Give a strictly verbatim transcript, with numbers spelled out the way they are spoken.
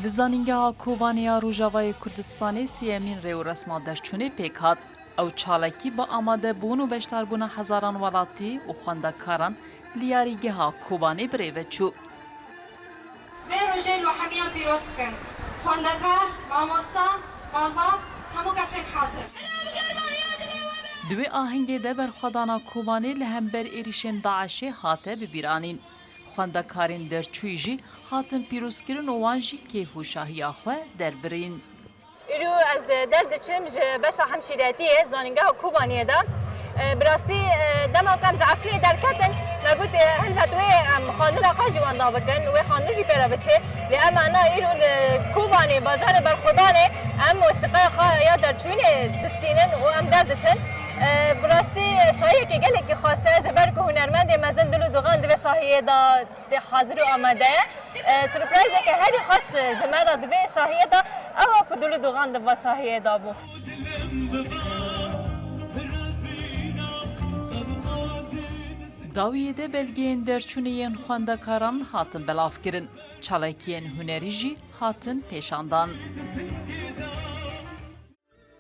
Li Zanîngeha Kobanê ya Rojavayê Kurdistanê sêyemîn rêûresma derçûnê pêk hat. Ew çalakî bi amadebûn û beşdarbûna hezaran welatî û xwendekaran li yarîgeha Kobanê bi rê ve çû. Vê rojê li hemiyan pîroz dikin. Xwendekar, mamosta, malbat, hemû kesên hazir. Di wê ahengê de berxwedana Kobanê li hember êrîşên DAIŞê hate bibîranîn. Xwendekarên derçûyî jî hatin pîrozkirin û wan jî kêf û şahiya xwe derbirîn. Îro ez derdiçim ji beşa hemşîretiyê zanîngeha Kobaniyê de. E, bi rastî, e, dema ku em ji Efrînê derketin, me got, e, helbet wê em xwendina xwe jî wenda bikin, wê xwendin jî pê re biçê. Lê em ana îro li Kobanê, bajarê Berxwedanê, em mosîqeya xwe ya derçûnê distînin û em derdiçin. E, bi rastî şahiyekî gelekî xweş e, ji ber ku hunermendê mezin Dil û Dogan di vê şahiyê de tê hazir û amade ye. E, surprizeke herî xweş ji me re di vê şahiyê de ew e ku Dil û Dogan di va şahiyê de bû. Dawiyê de belgeyên derçûnê yên xwendekaran hatin belavkirin. Çalakiyên hunerî jî hatin pêşandan.